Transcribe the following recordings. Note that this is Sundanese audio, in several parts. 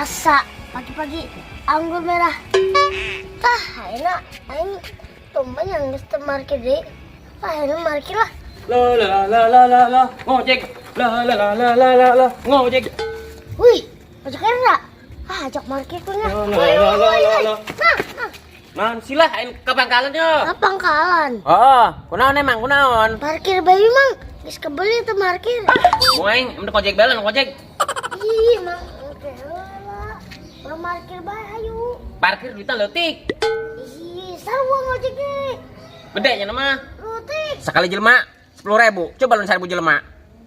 Biasa pagi-pagi anggur merah. Tah, enak. Aing tumben yang geus teu parkir deui. Ah, ini parkir lah. La la la la la la ngojek. La la la la la la la ngojek. Wih, ojek era. Ah, ajak parkir tuh nya. La la la la la la. Nah, nah. Man sila aing ke pangkalan yo. Ke pangkalan. Oh, kunaon emang kunaon? Parkir bayi mang, geus kebeli tuh parkir. Mau aing udah ngojek bela ngojek. Ih, mang, oke lah. Orang parkir bae ayo. Parkir duitnya leutik. Ih, sarua ngojek ge. Gede nya mah. Leutik. Sekali jelema 10.000. Coba lu 1.000 jelema.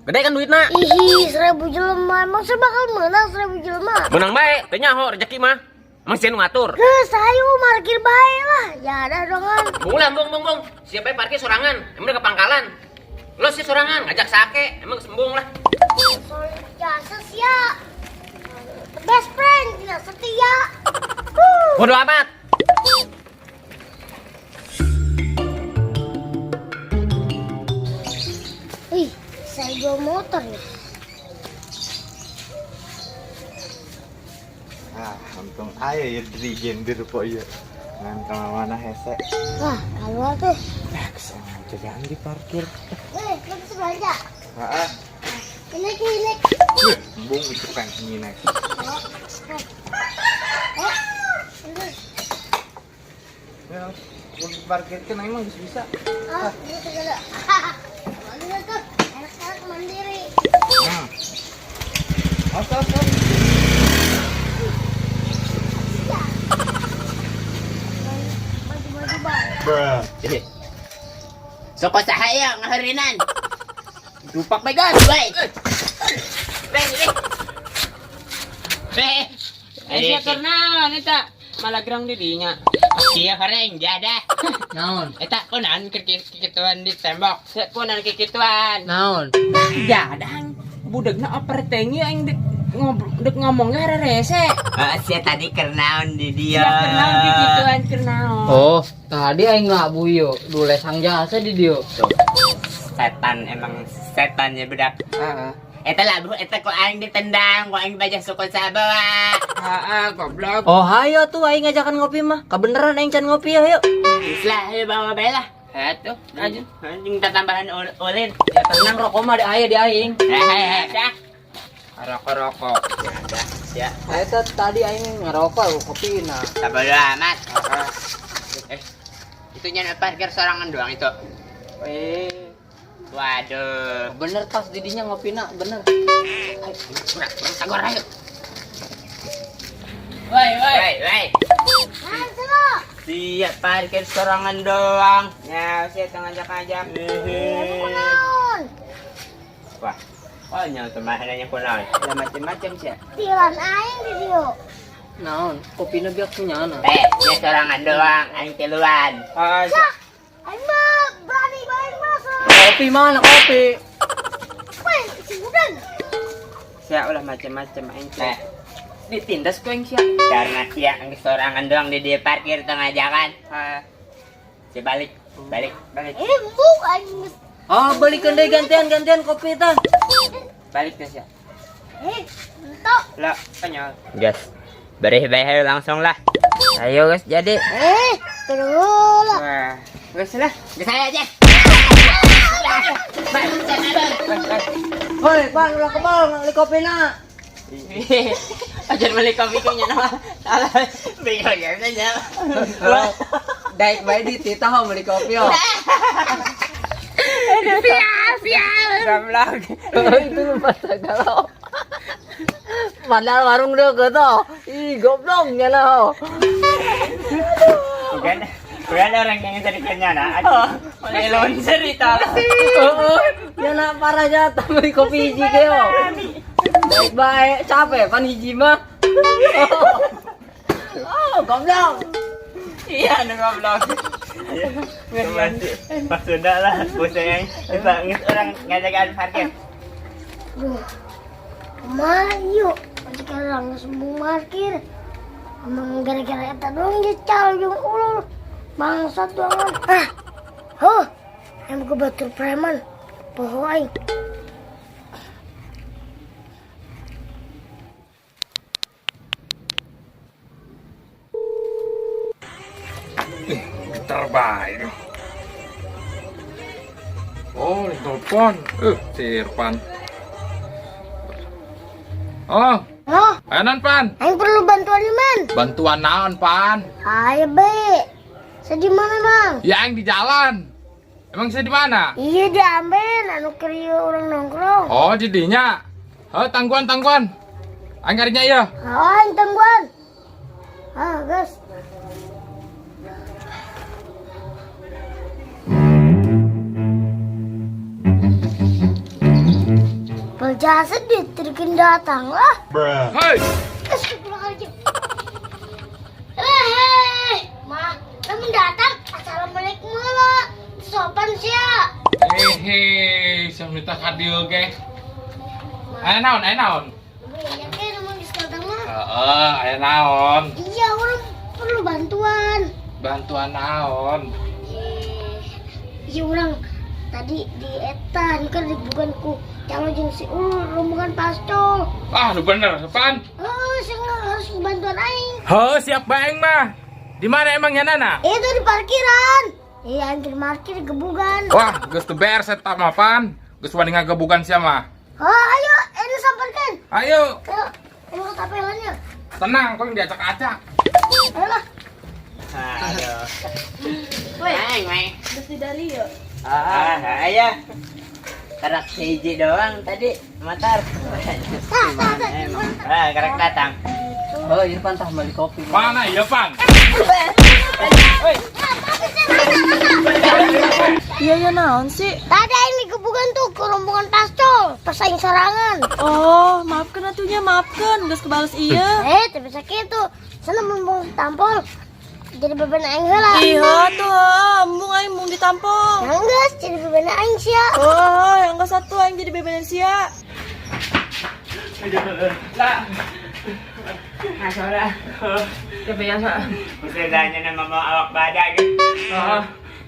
Gede kan duitna? Ih, 1.000 jelema. Emang saya bakal menang 1.000 jelema? Menang bae, teu nyaho rezeki mah. Emang sieun ngatur. Geus, ayo parkir bae lah. Ya ada dongan. Bung lah, bung, bung, bung. Siapa yang parkir sorangan? Emang udah ke pangkalan. Lo sih sorangan, ngajak sake. Emang sembung lah. Soal jasa sia. The best friend, tidak setia. Bodoh amat. Wih, saya jual motor ya. Ah, untung aya ya dirigen di rupo ieu. Ngan ka mana hese. Wah, keluar tuh. Eh, kesana jangan diparkir. Weh, lu bisa belanja. Heeh. Ini ini. Embung itu kan nyinek. Oh, ini. Ya, mun diparkirkeun emang geus bisa. Ah, ini segala. Mandiri tuh, enak-enak mandiri. Nah. Os, os, os. Iya. Maju-maju bae. Bruh. Soko sahaya ngaharinan. Dupak bae, guys. Woi. Weh, weh. Weh. Eh, sia kernaon eta? Malagrang di dinya. Sia horeng jada. Naon? Eta kunaon keur kikituan di tembok. Sia kunaon kikituan? Naon? Jadang budegna overthinking aing dek ngobrol dek ngomong ge rese. Heeh, sia tadi kernaon di dia. Sia kernaon kikituan kernaon. Oh, tadi aing ngabu yo, dule sang jasa di dieu. Setan emang setan ya budak. Heeh. Eta labuh eta ku aing ditendang, ku aing bajah suku sabawa. Heeh, goblok. Oh, hayo tuh aing ngajakan ngopi mah. Kebeneran aing can ngopi ya, yuk. Geus lah, ayo bawa bae lah. Atuh, aja. Anjing tambahan ulin. Ya tenang rokok mah di aya di aing. Hehehe, dah. Rokok-rokok. Ya, ya. Eta tadi aing ngerokok kopi nah. Sabar amat. Eh, itu nya parkir sorangan doang itu. Eh, Waduh. Bener tas didinya ngopi na, bener. Ayo, kurang, kurang tagor ayo. woi, woi. Woi, woi. Nah, selo. Siap parkir sorangan doang. Ya, sia teu ngajak-ngajak. Emang kunaon? Wah, konyol tuh mahananya kunaon. Ada macam-macam sia. Tilan aing di dieu. Naon? Kopina biak punya na. Eh, dia sorangan doang, aing tiluan. Oh, sia. Aing mah berani bae mah. Kopi mana kopi? Weh, si budak. Sia ulah macam-macam aing Eh, teh. Ditindas ku aing sia. karena sia aing sorangan doang di dia parkir tengah jalan. Ah, Si balik, balik. balik. Ini embung aing geus. Oh, balikan deh gantian-gantian kopi tah. Balik deh sia. Eh, entok. Lah, konyol. Gas. Berih bae langsung lah. Ayo guys, jadi. Eh, terus lah. Wah, geus lah. Ke saya aja. Hoi, pan ulah kebal beli kopi na. Ajar beli kopi ku nya nama. Salah. Bingung ya, saja. Daik bae di titah beli kopi oh. Goblok. Itu lupa segala. Padahal warung deket toh. Ih, goblok nya lah. Bukan, bukan orang yang cerita nah. Oleh loncer itu. Heeh. Ya nak parah nya beli kopi hiji ge oh. Baik baik, capek pan hiji mah. Oh, goblok. Iya, nu goblok. Masih, pas sudah lah, pusing. Bisa orang ngajakan parkir. Duh, kemana yuk? Masih orang sembung parkir. Emang gara-gara eta doang dia cal jeung ulul. Bangsat doang. Ah, huh. Yang gue batur preman. Poho aing. Bener bae. Oh, telepon. Si Irfan. Oh, Oh, ayo non, Pan. aing perlu bantuan man. Bantuan naon, Pan? Ayo be. Saya di mana, Bang? Ya, aing di jalan. Emang saya di mana? Iya diambil, anu krieu orang nongkrong. Oh, jadinya. Oh, tangguan, tangguan. Aing karinya ya. Oh, aing tangguan. Ah, guys. Berjasa ditirikin datang lah. Hei, Astagfirullahaladzim. Hei, ma, kamu datang. Assalamualaikum lah. Sopan sih ya. Hehe, siap minta kadieu ge. Aya naon, aya naon? Iya kan, emang di datang mah. Heeh, aya naon? Iya, orang perlu bantuan. Bantuan naon? Eh, iya orang tadi di etan kan bukan ku calon jeung si ulul rombongan pascol. Ah, lu bener, Pan. Oh, sih harus bantuan aing. Heuh, siap bae aing mah. Di mana emang nya Nana? Itu di parkiran. Iya, anjir parkir gebugan. Wah, geus teu beres eta mah, Pan. Geus wani ngagebugan sia mah. Oh, ayo, ini samperkan. Ayo, Ayo, ini ke tapelannya. tenang, kau yang diacak-acak. Ayo lah. Aduh. Weh, Aing, main. Terus di dari yuk. Ah, ayah. Karak hiji doang tadi, motor. Tah, tah, tah. Ah, karak datang. Oh, Irfan tah beli kopi. Mana iya, Pan? Iya ya naon sih? Tadi aing digebugan tuh ke rombongan pascol, pas aing sorangan. Oh, maafkan atunya, maafkan. Geus kebales iya. Eh, tapi sakit tuh. Sana mumbung tampol. Jadi beban aing heula. Iya tuh, embung aing embung ditampol. Yang geus jadi beban aing sia. Oh, yang ke satu aing jadi bebenan sia. Lah. Nah, saudara. Coba ya, sa. Usahanya nama mau awak badak gitu. Oh,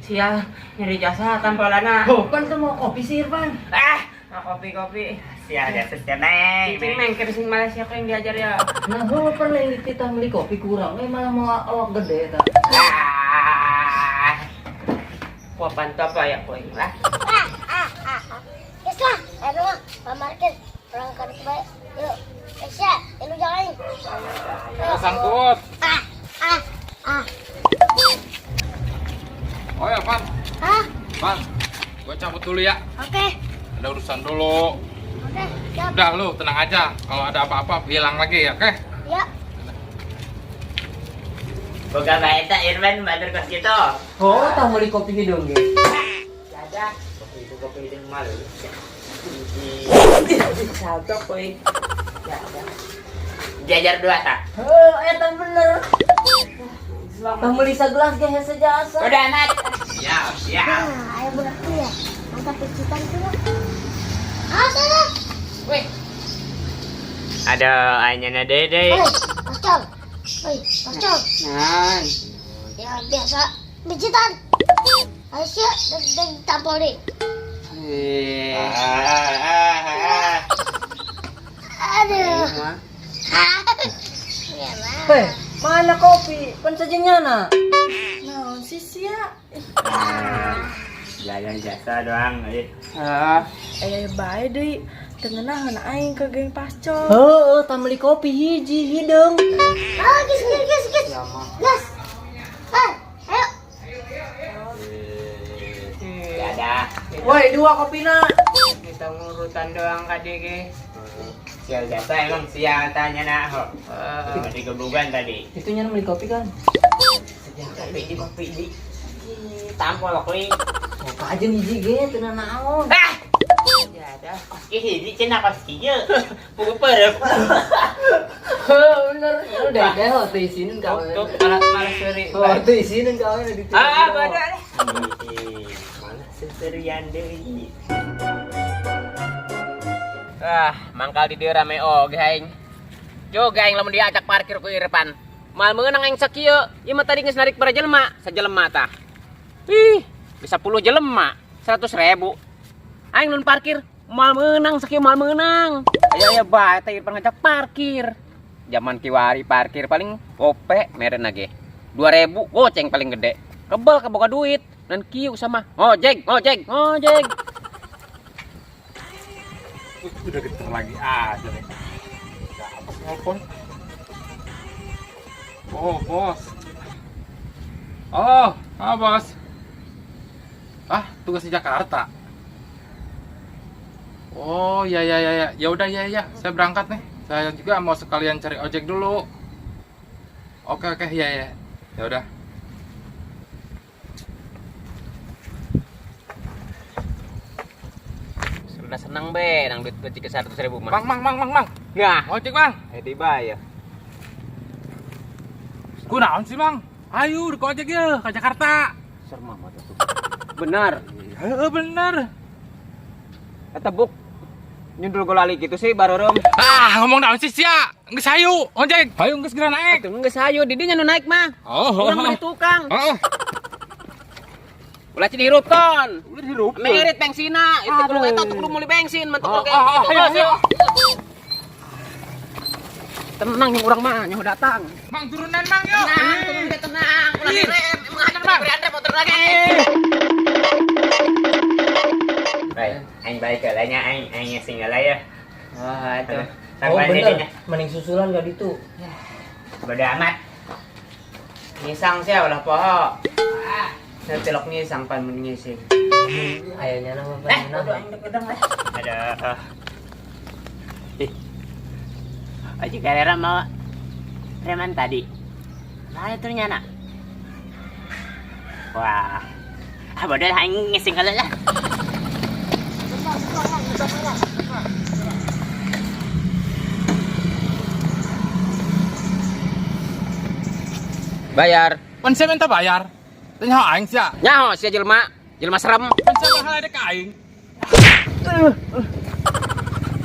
sial, nyeri jasa tampolana. Oh, pan tuh mau kopi sih Irfan. Ah, nah, kopi-kopi. Sial jasa sial neng. Cicing neng, kersing Malaysia aku yang diajar ya. Nah, gua pernah yang dititah beli kopi kurang, eh malah mau awak gede ta. Ah. Gua pantau apa ya koin lah. Ah, ah, ah. ah. Geus lah, ayo mah, Pak Market orang ka ditu bae. Yuk. Eh, sia, lu jangan aing. Ayo, sangkut. Ah, ah, ah. Oh ya, Pan. Hah? Pan, gua cabut dulu ya. Oke. Ada urusan dulu. Oke, siap. Udah lu tenang aja. Kalau ada apa-apa bilang lagi ya, oke? Ya. Boga bae ta Irfan batur kos gitu. Oh, tah beli kopi hidung ge. Dadah. Kopi itu kopi itu malu. Salto koin. Dadah. Diajar dua tak? Heuh, eta bener. Tah beli sagelas ge hese jasa. Udah, Nat. Siap, siap. Nah, ayo budak tuh ya. Mantap picitan tuh lah. Ah, sana. Weh, Aduh, anyana dede. Hei, pascol. Hei, pascol. Nah, Ya biasa picitan. Ayo sia, dan tampol deh. Eh, Ah, ah, ah. Aduh. Ah. Ya lah. Hei, mana kopi? Pan sajinya na. Naon sih sia? Belajar jasa doang. Eh. Ah, Eh, bae deui. Teu ngeunaheun aing ke geng pascol. Heuh, tah beli kopi hiji hideung. Ah, gas, gas, gas, gas. Gas. Ah, ayo. Dadah. Woi, dua kopina. kita ngurutan doang kade ge. Sial jasa emang sial tanya nak. Ho. Tadi gebugan tadi. Itu nya beli kopi kan? Kopi di kopi di. Tampol koin. Oh, kajen hiji ge teu naon. Ah, Ya dah. koski hiji cenah koski ye. Pugu perep. Heuh, bener. Udah deh, oh, teu isinin ka. Tuh, malah malah seri. Oh, teu isinin ka di Ah, badak. Mana seserian deui. Ah, mangkal di dieu rame oge aing. Juga aing lamun diajak parkir ku Irfan. Mal meunang aing sakieu. Ieu mah tadi geus narik para jelema, sajelema tah. Ih, bisa 10 jelema, 100 ribu. Aing nun parkir, mal meunang sakieu mal meunang. Aya aya bae teh Irfan ngajak parkir. Zaman kiwari parkir paling gope meren ge. 2000 goceng paling gede. Kebel kaboga duit. Dan kieu sama. Ngojek, ngojek, ngojek. Udah geter lagi aja nih. Siapa sih nelpon? Oh, bos. Oh, ah bos. Ah, tugas di Jakarta. Oh, ya ya ya ya. Ya udah ya ya, saya berangkat nih. Saya juga mau sekalian cari ojek dulu. Oke oke, ya ya. Ya udah. Sudah senang be, nang duit ke 100.000 mah. Mang mang mang mang mang. Nah, Ojek, Bang. Dibayar. Kunaon sih, Mang? Ayo, di ojek ya ke Jakarta. Serem amat tuh. Benar. Heeh, bener. Eta buk nyundul golali gitu sih baroreum. Ah, ngomong naon sih sia? Geus hayu, ojek. Hayu geus geura naik. Atuh geus hayu, di dinya nu naik mah. Oh, Urang mah di tukang. Oh, Ulah cing hirupkeun. udah hirup. Merit bengsina, itu kudu eta tuh kudu meuli bensin, mentok Oh, kayak oh, gitu. ayo, ayo. Tenang yang urang mah, nyaho datang. Mang turunan, Mang, yuk. Tenang, turun ge tenang. Ulah Ih. direm, emang aja Mang. beri andre motor lagi. Baik, aing balik ke lainnya aing aing ngising heula ya. Wah, itu. Oh Sampai bener, jadinya. mending susulan gak ditu. Bodo amat. Ngisang sih ulah poho. Nanti lok ngisang pan mun ngising. Ayahnya nama Eh, apa? udah aing deg lah. Aduh. Ih. Ojek karera mau preman tadi. Nah itu nyana. Wah. Ah bodoh lah aing ngising heula lah. Bayar. Pan sia minta bayar. Tanya aing sia. Nyaho sia jelema, jelema serem. Pan sia mahal ada ka aing.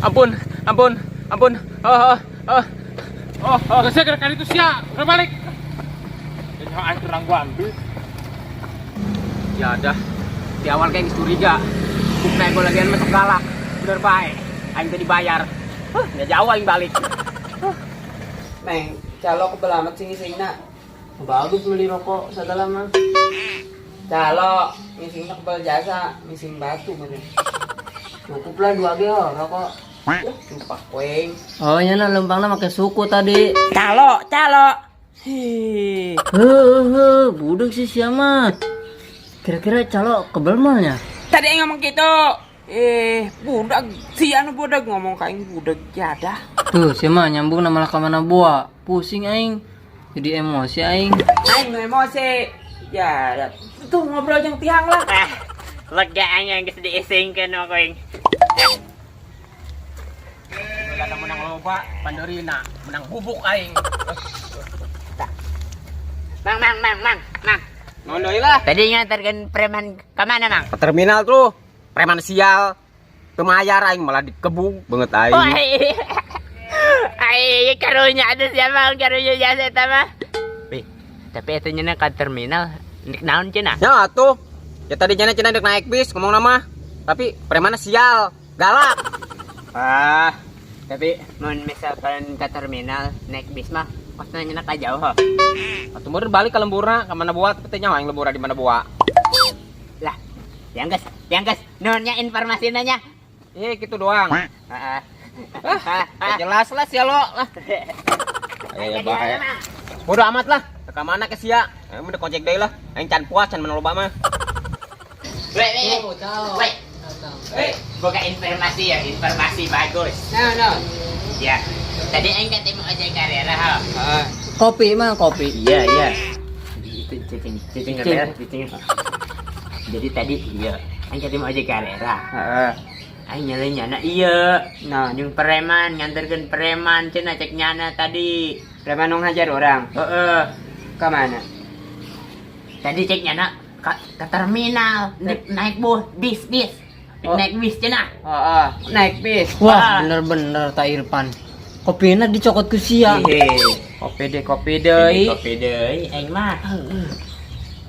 Ampun, ampun, ampun. Oh, oh, oh. Oh, oh, geus sia geura itu sia. Udah balik. Tanya aing kurang gua ambil. Ya dah. Di awal kayak geus curiga. Buk naik gua lagian masuk galak. Bener bae. Aing tadi bayar. Huh, nggak jauh aing balik. Meng, calo kebel amat sih ngisingna. Bagus beli rokok segala mah. Calo ngisingna kebel jasa, ngising batu mana. Cukup lah 2 ge oh, rokok. Sumpah koeng. Oh nya na lempangna make suku tadi. Calo, calo. Hi. Heuh heuh, budek sih sia mah. Kira-kira calo kebel malnya? Tadi aing ngomong gitu. Budak si anu budak ngomong ka aing budak jadah. Tuh, sia mah nyambung na malah ka mana buah. Pusing aing. Jadi emosi aing. Aing nu emosi. Ya, tuh ngobrol jeung tihang lah. Ah, lega aing yang geus diisingkeun mah koing. Ulah menang loba, pandorina, menang bubuk aing. Mang mang mang mang mang. Naon deui lah. Tadi ngantarkeun preman ka mana, Mang? Ke terminal tuh, preman sial. Teu mayar aing malah dikebung banget aing. Wah, ai karunya ada siapa karunya jasa eta mah. Wih, tapi eta nya ka terminal nek naon cenah? Ya atuh. Ya tadi nya cenah dek naik bis ngomong nama. Tapi premannya sial, galak. Ah, tapi mun misalkan ke terminal naik bis mah kosna nya ka jauh. Ho. Atuh meureun balik ke lemburna, ka mana buat tapi teh nyaho aing lembura di mana buat. Lah, yang geus nuhunnya informasinya nya. Eh gitu doang. Heeh. Ah, jelas lah sia lo lah. Ayo ya bae. Bodo amat lah. Ka mana ke sia? Aing mah kojek deui lah. Aing can puas can menang loba mah. Weh, weh, weh. Weh, buka informasi ya, informasi bagus. Nah, nah. Ya, tadi aing ketemu ojek karera, ho. Kopi mah kopi. Iya, iya. Itu cicing, cicing kamera, cicing. Jadi tadi iya, aing ketemu ojek karera. Heeh. Aing nyalain nyana iya. Nah, Jeung preman, nganterkeun preman cenah cek nyana tadi. Preman nu ngajar orang. Heeh. Ka mana? Tadi cek nyana ke terminal, naik bus, bis, bis. Oh. Naik bis cenah. Heeh, naik bis. Wah, bener-bener tak Irfan. Kopina dicokot ku sia. Kopi deh, kopi deui. Kopi deui aing mah.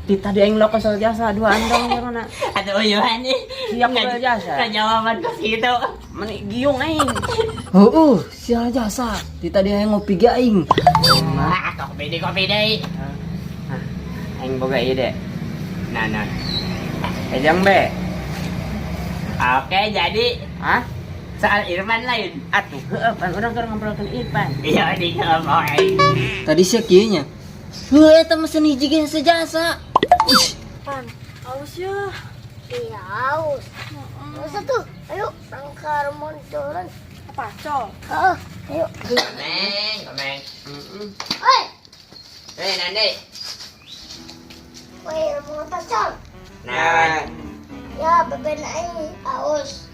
Di tadi aing lo kesel jasa dua andong ya mana. Aduh uyuhan nih. Siap kesel jasa. Jawaban kos gitu. Meni giung aing. Heueuh, sia jasa. Di tadi aing ngopi ge aing. Wah, kopi deui, kopi deui. Aing boga ide. Nah, nah. Ejang be. Oke, jadi Hah? Soal Irfan lain. Atuh, heueuh pan urang keur ngobrolkeun Irfan. Iya, di ngomong aing. Tadi sih kieu nya. Heuh, eta mesen hiji ge sejasa. Pan, aus ya. Iya, haus. Masa tuh, ayo rangka moncoran. Apa, col? Heeh, ayo. Komeng, komeng. Hei, Eh, nanti. woi, mau pacol. Nah, Ya, beben aing haus.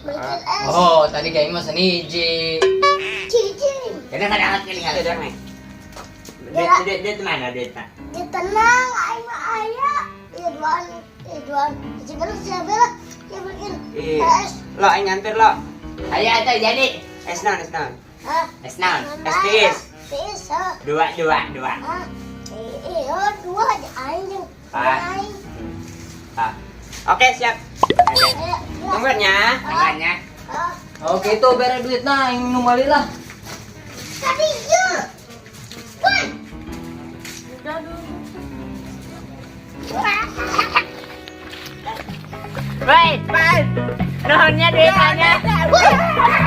Belikan es. Oh, tadi kayaknya mesen hiji. Ciri-ciri. Kadang kadang kali kali. Ejang nih. Duit, duit, duit mana duit, Pak? Ya tenang, aing mah aya. Iya duaan, iya duaan. Siapa siapa lah? Ya beliin Iya. es. Lo aing nganter lo. Ayo atuh jadi. Es naon, es naon. Hah? Es naon? Es tiis. Tiis, ha? Dua, dua, dua. Hah? Eh, oh, dua aja aing jeung. Ah. Aing. Ah, Oke, siap. Ayo, ya. Tungguin ya. tangannya. Ah. Oke, itu bere duit nah, aing nu meuli lah. Tadi ya. Woi. Udah dulu. Woi, Pan. Nuhunnya duitannya. Woi,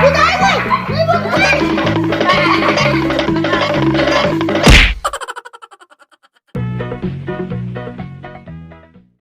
kita aing, woi. Woi, woi.